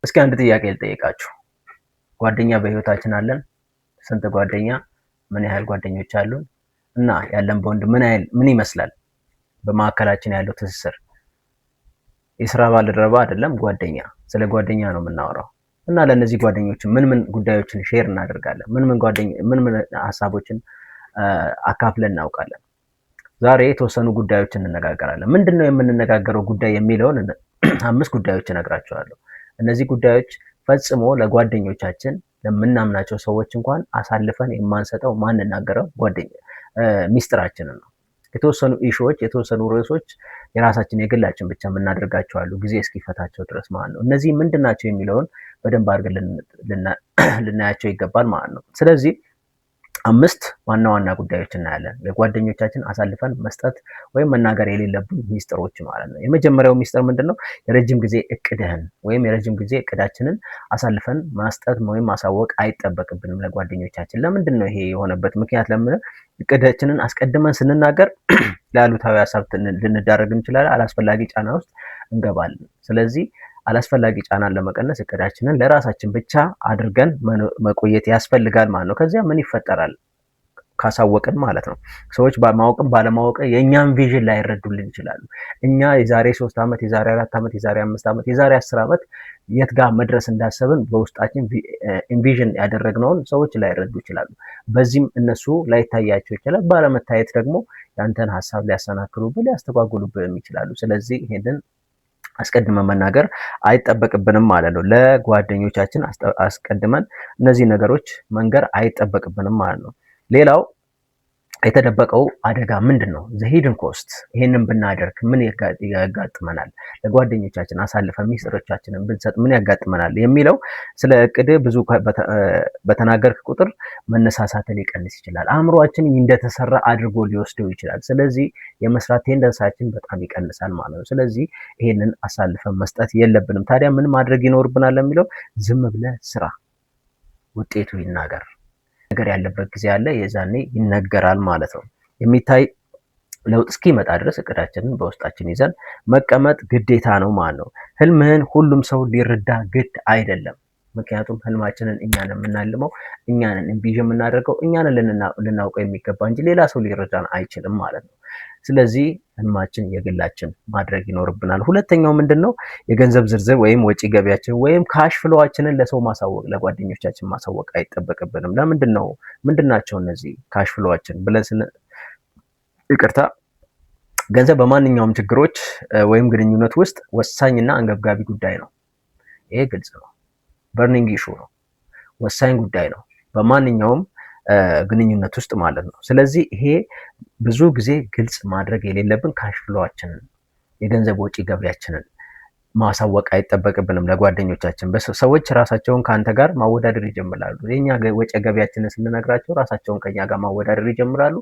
እስኪ አንድ ጥያቄ ልጠይቃችሁ። ጓደኛ በህይወታችን አለን? ስንት ጓደኛ? ምን ያህል ጓደኞች አሉን? እና ያለን ቦንድ ምን ያህል ምን ይመስላል? በመካከላችን ያለው ትስስር የስራ ባልደረባ አይደለም፣ ጓደኛ። ስለ ጓደኛ ነው የምናወራው። እና ለእነዚህ ጓደኞች ምን ምን ጉዳዮችን share እናደርጋለን? ምን ምን ጓደኛ ምን ምን ሀሳቦችን አካፍለን እናውቃለን? ዛሬ የተወሰኑ ጉዳዮችን እንነጋገራለን። ምንድን ነው የምንነጋገረው ጉዳይ የሚለውን አምስት ጉዳዮች እነግራችኋለሁ። እነዚህ ጉዳዮች ፈጽሞ ለጓደኞቻችን ለምናምናቸው ሰዎች እንኳን አሳልፈን የማንሰጠው ማንናገረው ጓደኛ ሚስጥራችንን ነው። የተወሰኑ issue ዎች የተወሰኑ ርዕሶች የራሳችን የግላችን ብቻ የምናደርጋቸው አሉ፣ ጊዜ እስኪፈታቸው ድረስ ማለት ነው። እነዚህ ምንድን ናቸው የሚለውን በደንብ አድርገን ልናያቸው ይገባል ማለት ነው። ስለዚህ አምስት ዋና ዋና ጉዳዮች እናያለን። ለጓደኞቻችን አሳልፈን መስጠት ወይም መናገር የሌለብን ሚስጥሮች ማለት ነው። የመጀመሪያው ሚስጥር ምንድን ነው? የረጅም ጊዜ እቅድህን ወይም የረጅም ጊዜ እቅዳችንን አሳልፈን መስጠት ወይም ማሳወቅ አይጠበቅብንም ለጓደኞቻችን። ለምንድን ነው ይሄ የሆነበት ምክንያት? ለምን እቅዳችንን አስቀድመን ስንናገር ለአሉታዊ ሀሳብ ልንዳረግ እንችላለን። አላስፈላጊ ጫና ውስጥ እንገባለን። ስለዚህ አላስፈላጊ ጫናን ለመቀነስ እቅዳችንን ለራሳችን ብቻ አድርገን መቆየት ያስፈልጋል ማለት ነው። ከዚያ ምን ይፈጠራል? ካሳወቅን ማለት ነው። ሰዎች በማወቅም ባለማወቅ የእኛን vision ላይረዱልን ይችላሉ። እኛ የዛሬ 3 ዓመት፣ የዛሬ 4 ዓመት፣ የዛሬ 5 ዓመት፣ የዛሬ 10 ዓመት የት ጋር መድረስ እንዳሰብን በውስጣችን envision ያደረግነውን ሰዎች ላይረዱ ይችላሉ። በዚህም እነሱ ላይታያቸው ይችላል። ባለመታየት ደግሞ ያንተን ሀሳብ ሊያሰናክሉብህ፣ ሊያስተጓጉሉብህም ይችላሉ። ስለዚህ ይሄንን አስቀድመን መናገር አይጠበቅብንም ማለት ነው። ለጓደኞቻችን አስቀድመን እነዚህ ነገሮች መንገር አይጠበቅብንም ማለት ነው። ሌላው የተደበቀው አደጋ ምንድን ነው? The hidden cost። ይሄንን ብናደርግ ምን ያጋጥመናል? ለጓደኞቻችን አሳልፈን ሚስጥሮቻችንን ብንሰጥ ምን ያጋጥመናል? የሚለው ስለ እቅድ ብዙ በተናገርክ ቁጥር መነሳሳትን ሊቀንስ ይችላል። አእምሯችን እንደተሰራ አድርጎ ሊወስደው ይችላል። ስለዚህ የመስራት tendency ያችን በጣም ይቀንሳል ማለት ነው። ስለዚህ ይሄንን አሳልፈን መስጠት የለብንም። ታዲያ ምን ማድረግ ይኖርብናል የሚለው ዝም ብለህ ስራ፣ ውጤቱ ይናገር። ነገር ያለበት ጊዜ አለ። የዛኔ ይነገራል ማለት ነው። የሚታይ ለውጥ እስኪመጣ ድረስ እቅዳችንን በውስጣችን ይዘን መቀመጥ ግዴታ ነው ማለት ነው። ህልምህን ሁሉም ሰው ሊረዳ ግድ አይደለም። ምክንያቱም ህልማችንን እኛን የምናልመው እኛንን envision የምናደርገው እኛንን ልናውቀው የሚገባ እንጂ ሌላ ሰው ሊረዳን አይችልም ማለት ነው። ስለዚህ ህልማችን የግላችን ማድረግ ይኖርብናል። ሁለተኛው ምንድን ነው? የገንዘብ ዝርዝር ወይም ወጪ ገቢያችን ወይም cash flow ዋችንን ለሰው ማሳወቅ ለጓደኞቻችን ማሳወቅ አይጠበቅብንም። ለምንድን ነው ምንድን ናቸው እነዚህ cash flow ዋችን ብለን ስን ይቅርታ፣ ገንዘብ በማንኛውም ችግሮች ወይም ግንኙነት ውስጥ ወሳኝና አንገብጋቢ ጉዳይ ነው። ይሄ ግልጽ ነው። Burning issue ነው። ወሳኝ ጉዳይ ነው በማንኛውም ግንኙነት ውስጥ ማለት ነው። ስለዚህ ይሄ ብዙ ጊዜ ግልጽ ማድረግ የሌለብን cash flow ዋችንን የገንዘብ ወጪ ገቢያችንን ማሳወቅ አይጠበቅብንም ለጓደኞቻችን። ሰዎች ራሳቸውን ከአንተ ጋር ማወዳደር ይጀምራሉ። የኛ ወጪ ገቢያችንን ስንነግራቸው ራሳቸውን ከኛ ጋር ማወዳደር ይጀምራሉ።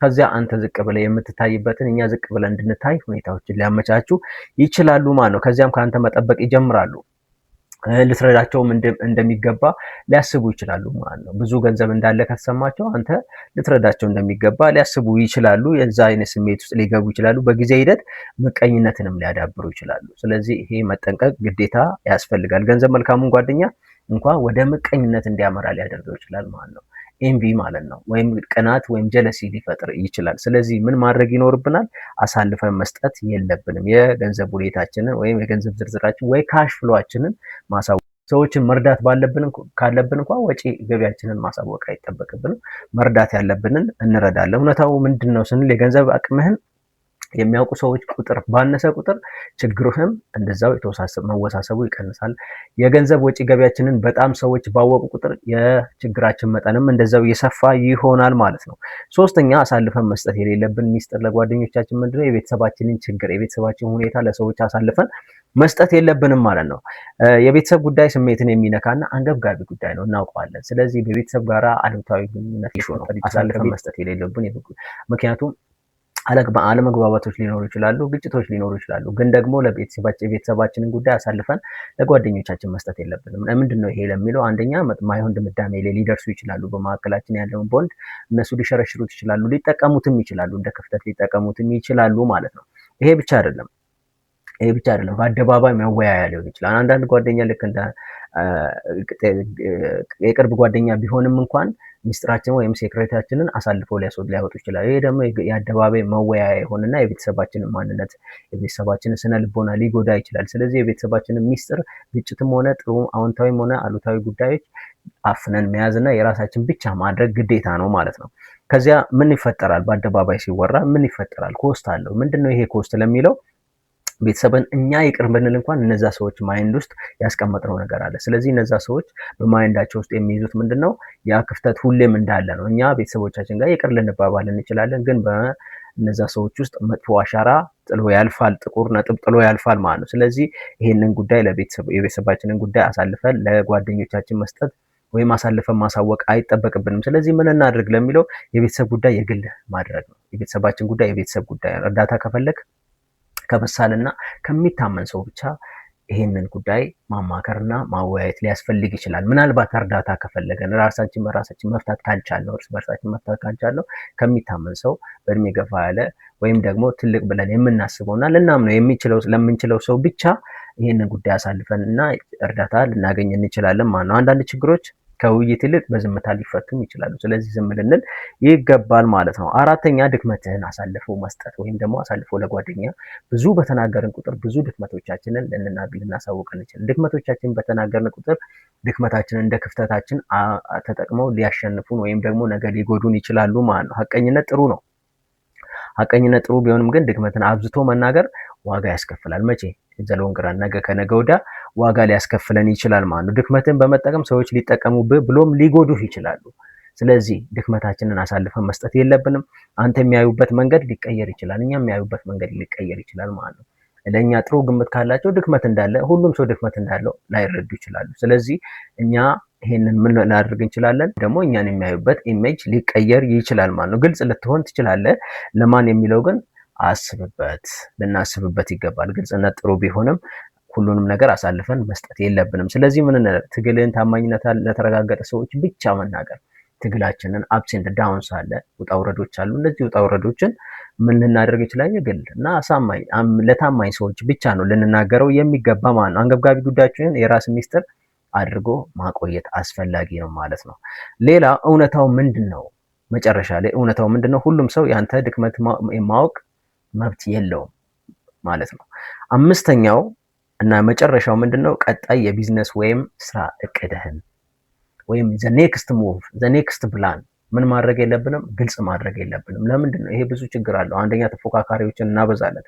ከዚያ አንተ ዝቅ ብለህ የምትታይበትን እኛ ዝቅ ብለን እንድንታይ ሁኔታዎችን ሊያመቻቹ ይችላሉ ማለት ነው። ከዚያም ከአንተ መጠበቅ ይጀምራሉ። ልትረዳቸውም እንደሚገባ ሊያስቡ ይችላሉ ማለት ነው። ብዙ ገንዘብ እንዳለ ከተሰማቸው አንተ ልትረዳቸው እንደሚገባ ሊያስቡ ይችላሉ። የዛ አይነት ስሜት ውስጥ ሊገቡ ይችላሉ። በጊዜ ሂደት ምቀኝነትንም ሊያዳብሩ ይችላሉ። ስለዚህ ይሄ መጠንቀቅ ግዴታ ያስፈልጋል። ገንዘብ መልካሙን ጓደኛ እንኳ ወደ ምቀኝነት እንዲያመራ ሊያደርገው ይችላል ማለት ነው። Envy ማለት ነው፣ ወይም ቅናት ወይም jealousy ሊፈጥር ይችላል። ስለዚህ ምን ማድረግ ይኖርብናል? አሳልፈን መስጠት የለብንም። የገንዘብ ሁኔታችንን ወይም የገንዘብ ዝርዝራችን ወይ cash flow ዋችንን ማሳወቅ ሰዎችን መርዳት ባለብን ካለብን እንኳ ወጪ ገቢያችንን ማሳወቅ አይጠበቅብንም። መርዳት ያለብንን እንረዳለን። እውነታው ምንድን ነው ስንል የገንዘብ አቅምህን የሚያውቁ ሰዎች ቁጥር ባነሰ ቁጥር ችግርህም እንደዛው መወሳሰቡ ይቀንሳል። የገንዘብ ወጪ ገቢያችንን በጣም ሰዎች ባወቁ ቁጥር የችግራችን መጠንም እንደዛው እየሰፋ ይሆናል ማለት ነው። ሶስተኛ አሳልፈን መስጠት የሌለብን ሚስጥር ለጓደኞቻችን ምንድነው? የቤተሰባችንን ችግር የቤተሰባችን ሁኔታ ለሰዎች አሳልፈን መስጠት የለብንም ማለት ነው። የቤተሰብ ጉዳይ ስሜትን የሚነካና አንገብጋቢ ጉዳይ ነው፣ እናውቀዋለን። ስለዚህ በቤተሰብ ጋራ አሉታዊ ግንኙነት ነው አሳልፈን መስጠት የሌለብን፣ ምክንያቱም አለመግባባቶች ሊኖሩ ይችላሉ፣ ግጭቶች ሊኖሩ ይችላሉ። ግን ደግሞ ለቤተሰባችንን ጉዳይ አሳልፈን ለጓደኞቻችን መስጠት የለብንም። ለምንድን ነው ይሄ ለሚለው አንደኛ ማይሆን ድምዳሜ ላይ ሊደርሱ ይችላሉ። በመካከላችን ያለውን ቦንድ እነሱ ሊሸረሽሩት ይችላሉ፣ ሊጠቀሙትም ይችላሉ፣ እንደ ክፍተት ሊጠቀሙትም ይችላሉ ማለት ነው። ይሄ ብቻ አይደለም። ይሄ ብቻ አይደለም፣ በአደባባይ መወያያ ሊሆን ይችላል። አንዳንድ ጓደኛ ልክ እንደ የቅርብ ጓደኛ ቢሆንም እንኳን ሚስጥራችንን ወይም secret ኣችንን አሳልፈው ሊያወጡ ይችላል። ይሄ ደግሞ የአደባባይ መወያያ ይሆንና የቤተሰባችንን ማንነት፣ የቤተሰባችንን ስነ ልቦና ሊጎዳ ይችላል። ስለዚህ የቤተሰባችንን ሚስጥር ግጭትም ሆነ ጥሩ አዎንታዊም ሆነ አሉታዊ ጉዳዮች አፍነን መያዝና የራሳችን ብቻ ማድረግ ግዴታ ነው ማለት ነው። ከዚያ ምን ይፈጠራል? በአደባባይ ሲወራ ምን ይፈጠራል? Cost አለው። ምንድነው ይሄ cost ለሚለው፣ ቤተሰብን እኛ ይቅር ብንል እንኳን እነዛ ሰዎች mind ውስጥ ያስቀመጥነው ነገር አለ። ስለዚህ እነዛ ሰዎች በ mind ኣቸው ውስጥ የሚይዙት ምንድነው? ያ ክፍተት ሁሌም እንዳለ ነው። እኛ ቤተሰቦቻችን ጋር ይቅር ልንባባል እንችላለን፣ ግን በእነዛ ሰዎች ውስጥ መጥፎ አሻራ ጥሎ ያልፋል፣ ጥቁር ነጥብ ጥሎ ያልፋል ማለት ነው። ስለዚህ ይሄንን ጉዳይ የቤተሰባችንን ጉዳይ አሳልፈን ለጓደኞቻችን መስጠት ወይም አሳልፈን ማሳወቅ አይጠበቅብንም። ስለዚህ ምን እናድርግ ለሚለው፣ የቤተሰብ ጉዳይ የግል ማድረግ ነው። የቤተሰባችን ጉዳይ የቤተሰብ ጉዳይ ነው። እርዳታ ከፈለግ ከበሳልና ከሚታመን ሰው ብቻ ይሄንን ጉዳይ ማማከርና ማወያየት ሊያስፈልግ ይችላል። ምናልባት እርዳታ ከፈለገን፣ ራሳችን በራሳችን መፍታት ካልቻልነው፣ እርስ በርሳችን መፍታት ካልቻልነው፣ ከሚታመን ሰው፣ በእድሜ ገፋ ያለ ወይም ደግሞ ትልቅ ብለን የምናስበውና ልናምነው የሚችለው ለምንችለው ሰው ብቻ ይሄንን ጉዳይ አሳልፈን እና እርዳታ ልናገኝ እንችላለን ማለት ነው። አንዳንድ ችግሮች ከውይይት ይልቅ በዝምታ ሊፈቱም ይችላሉ። ስለዚህ ዝም ልንል ይገባል ማለት ነው። አራተኛ፣ ድክመትህን አሳልፎ መስጠት ወይም ደግሞ አሳልፎ ለጓደኛ። ብዙ በተናገርን ቁጥር ብዙ ድክመቶቻችንን ልናሳውቅ እንችላለን። ድክመቶቻችንን በተናገርን ቁጥር ድክመታችንን እንደ ክፍተታችን ተጠቅመው ሊያሸንፉን ወይም ደግሞ ነገ ሊጎዱን ይችላሉ ማለት ነው። ሀቀኝነት ጥሩ ነው። ሀቀኝነት ጥሩ ቢሆንም ግን ድክመትን አብዝቶ መናገር ዋጋ ያስከፍላል። መቼ? The long run፣ ነገ ከነገ ወዲያ ዋጋ ሊያስከፍለን ይችላል ማለት ነው። ድክመትን በመጠቀም ሰዎች ሊጠቀሙብህ ብሎም ሊጎዱህ ይችላሉ። ስለዚህ ድክመታችንን አሳልፈን መስጠት የለብንም። አንተ የሚያዩበት መንገድ ሊቀየር ይችላል፣ እኛ የሚያዩበት መንገድ ሊቀየር ይችላል ማለት ነው። ለእኛ ጥሩ ግምት ካላቸው ድክመት እንዳለ፣ ሁሉም ሰው ድክመት እንዳለው ላይረዱ ይችላሉ። ስለዚህ እኛ ይሄንን ምን ልናደርግ እንችላለን? ደግሞ እኛን የሚያዩበት image ሊቀየር ይችላል ማለት ነው። ግልጽ ልትሆን ትችላለህ። ለማን የሚለው ግን አስብበት፣ ልናስብበት ይገባል። ግልጽነት ጥሩ ቢሆንም ሁሉንም ነገር አሳልፈን መስጠት የለብንም። ስለዚህ ምን ትግልን ታማኝነት ለተረጋገጠ ሰዎች ብቻ መናገር። ትግላችንን ups and downs አለ፣ ውጣ ውረዶች አሉ። እነዚህ ውጣ ውረዶችን ምን ልናደርግ ይችላል? የግል እና አሳማኝ ለታማኝ ሰዎች ብቻ ነው ልንናገረው የሚገባ ማለት ነው። አንገብጋቢ ጉዳዮችን የራስ ሚስጥር አድርጎ ማቆየት አስፈላጊ ነው ማለት ነው። ሌላ እውነታው ምንድን ነው? መጨረሻ ላይ እውነታው ምንድን ነው? ሁሉም ሰው ያንተ ድክመት የማወቅ መብት የለውም ማለት ነው። አምስተኛው እና መጨረሻው ምንድን ነው? ቀጣይ የቢዝነስ ወይም ስራ እቅድህን ወይም the next move፣ the next plan ምን ማድረግ የለብንም? ግልጽ ማድረግ የለብንም። ለምንድን ነው? ይሄ ብዙ ችግር አለው። አንደኛ ተፎካካሪዎችን እናበዛለን።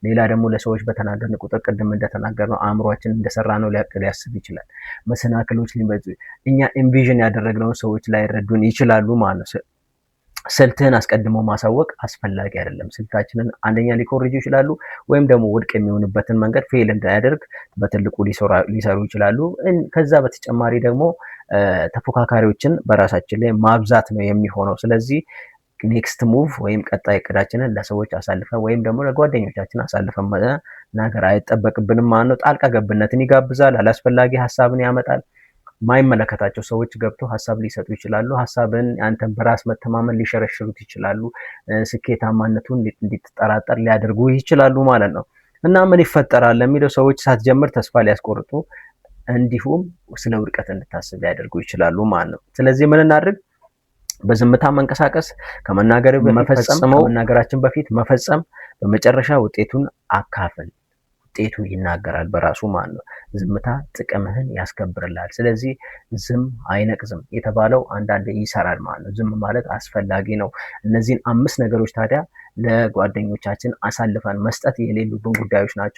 ሌላ ደግሞ ለሰዎች በተናገርን ቁጥር ቅድም እንደተናገርነው አእምሯችን እንደሰራ ነው ሊያስብ ይችላል። መሰናክሎች ሊመጡ፣ እኛ envision ያደረግነውን ሰዎች ላይረዱን ይችላሉ ማለት ነው። ስልትህን አስቀድሞ ማሳወቅ አስፈላጊ አይደለም። ስልታችንን አንደኛ ሊኮርጁ ይችላሉ፣ ወይም ደግሞ ውድቅ የሚሆንበትን መንገድ fail እንዳያደርግ በትልቁ ሊሰሩ ይችላሉ። ከዛ በተጨማሪ ደግሞ ተፎካካሪዎችን በራሳችን ላይ ማብዛት ነው የሚሆነው። ስለዚህ next move ወይም ቀጣይ እቅዳችንን ለሰዎች አሳልፈን ወይም ደግሞ ለጓደኞቻችን አሳልፈን መናገር አይጠበቅብንም ማለት ነው። ጣልቃ ገብነትን ይጋብዛል፣ አላስፈላጊ ሀሳብን ያመጣል። ማይመለከታቸው ሰዎች ገብተው ሀሳብ ሊሰጡ ይችላሉ። ሀሳብን አንተን በራስ መተማመን ሊሸረሽሩት ይችላሉ። ስኬታማነቱን እንዲጠራጠር ሊያደርጉ ይችላሉ ማለት ነው። እና ምን ይፈጠራል ለሚለው፣ ሰዎች ሳትጀምር ተስፋ ሊያስቆርጡ እንዲሁም ስለ ውድቀት እንድታስብ ሊያደርጉ ይችላሉ ማለት ነው። ስለዚህ ምን እናድርግ? በዝምታ መንቀሳቀስ፣ ከመናገር መፈጸም፣ ከመናገራችን በፊት መፈጸም፣ በመጨረሻ ውጤቱን አካፍል። ውጤቱ ይናገራል በራሱ ማለት ነው። ዝምታ ጥቅምህን ያስከብርልሃል። ስለዚህ ዝም አይነቅዝም የተባለው አንዳንዴ ይሰራል ማለት ነው። ዝም ማለት አስፈላጊ ነው። እነዚህን አምስት ነገሮች ታዲያ ለጓደኞቻችን አሳልፈን መስጠት የሌሉብን ጉዳዮች ናቸው።